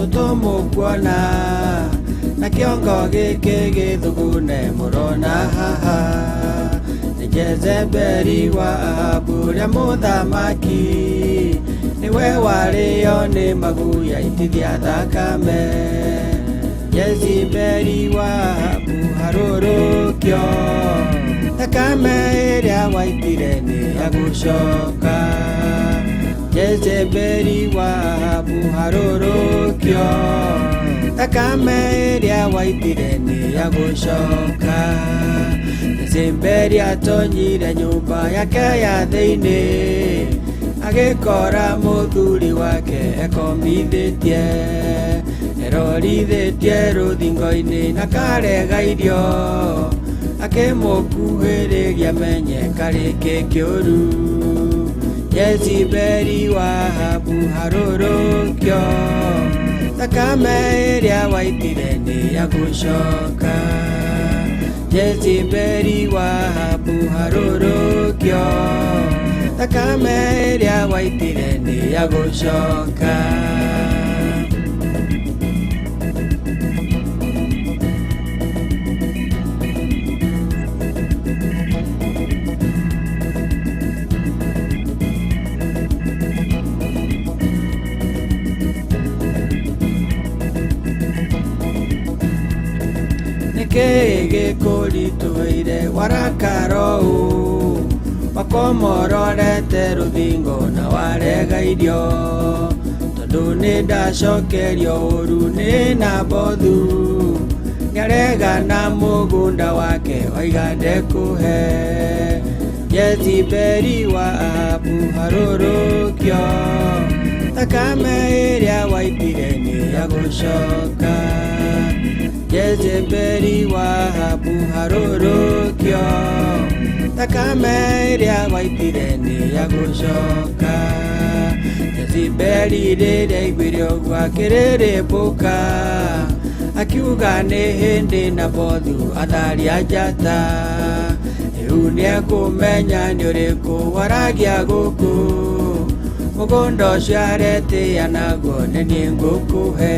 Tũtũmũkuona na kĩongo gĩkĩ gĩthugune mũrona haha nĩ Jezebeli wa Ahabu ũrĩa mũthamaki nĩwe warĩo nĩ maguya itithia thakame. Jezebeli wa Ahabu harũrũkio thakame ĩrĩa waitire nĩ yagũcoka. Jezebeli wa Ahabu harũrũkio thakame ĩrĩa waitire nĩ yagũcoka. Jezebeli atonyire nyũmba yake ya thĩinĩ agĩkora mũthuri wake ekomithĩtie erorithĩtie rũthingo-inĩ na karega irio akĩmũkuhĩrĩria menye karĩ kĩ kĩũru. Jezebeli wa Ahabu harũrũkio thakame ĩrĩa waitire nĩ yagũcoka. Jezebeli wa Ahabu harũrũkio thakame ĩrĩa waitire nĩ yagũcoka. Nĩkĩĩ gĩkũritũhĩire warakara ũũ wakomororete rũthingo na warega irio tondũ nĩ ndacokerio ũru nĩ Nabothu nĩarega na mũgũnda wake oiga ndekũhe. Jezebeli wa Ahabu harũrũkio thakame ĩrĩa waitire nĩ yagũcoka. Jezebeli wa Ahabu harũrũkio thakame ĩrĩa waitire nĩ yagũcoka. Jezebeli rĩrĩa aiguire ũguo akĩrĩrĩmbũka akiuga nĩ hĩndĩ Nabothu atharia njata rĩu nĩekũmenya nĩ ũrĩkũ waragia gũkũ mũgũnda ũcio aretĩa naguo nĩ niĩ ngũkũhe.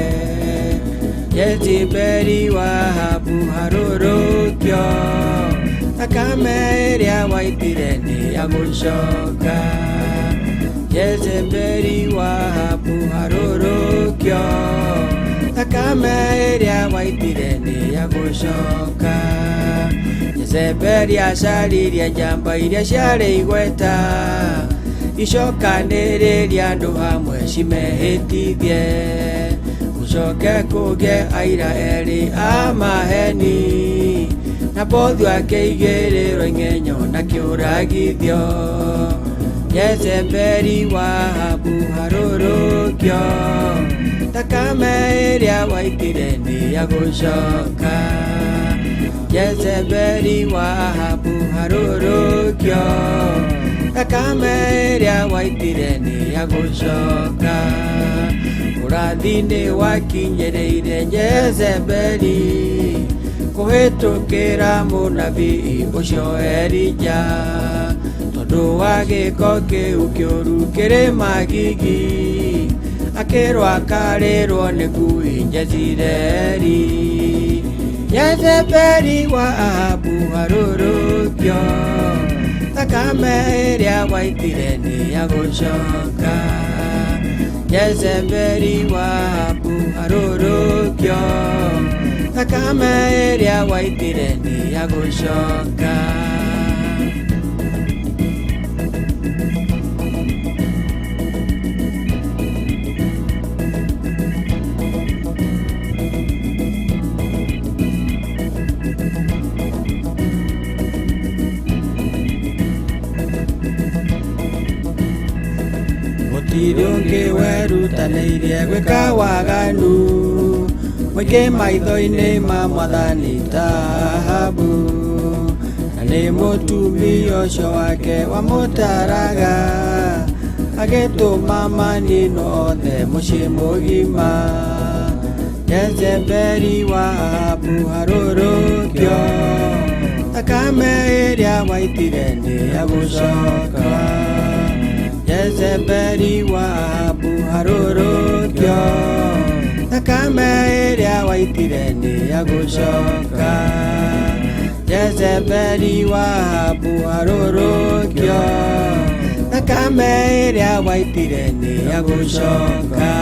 Jezebeli wa Ahabu harũrũkio thakame ĩrĩa waitire nĩ yagũcoka. Jezebeli wa Ahabu harũrũkio thakame ĩrĩa waitire nĩ yagũcoka. Jezebeli acaririe njamba iria ciarĩ igweta icokanĩrĩrie andũ hamwe cimehĩtithie gũcoke kũgĩe aira erĩ a maheni Nabothu akĩigĩrĩrwo ing'enyo na kĩũragithio. Jezebeli wa Ahabu harũrũkio thakame ĩrĩa waitire nĩ yagũcoka. Jezebeli wa Ahabu harũrũkio thakame ĩrĩa waitire nĩ yagũcoka. Ũrathi nĩ wakinyĩrĩire Jezebeli kũhĩtũkĩra mũnabii ũcio Elija tondũ wa gĩko kĩu kĩũru kĩrĩ magigi akĩrwo akarĩrwo nĩ ngui Jezireeli. Jezebeli wa Ahabu harũrũkio thakame ĩrĩa waitire nĩ yagũcoka. Jezebeli wa Ahabu harũrũkio thakame ĩrĩa waitire nĩ yagũcoka. Gũtirĩ ũngĩ werutanĩirie gwĩka waganu mũingĩ maitho-inĩ ma mwathani ta Ahabu na nĩ mũtumia ũcio wake wamũtaraga agĩtũma maninwo othe mũciĩ mũgima. Jezebeli wa Ahabu harũrũkio thakame ĩrĩa waitire nĩ yagũcoka. Jezebeli wa Ahabu harũrũkio Thakame ĩrĩa waitire nĩ ya gũcoka. Jezebeli wa Ahabu arũrũkio. Thakame ĩrĩa waitire nĩ ya gũcoka.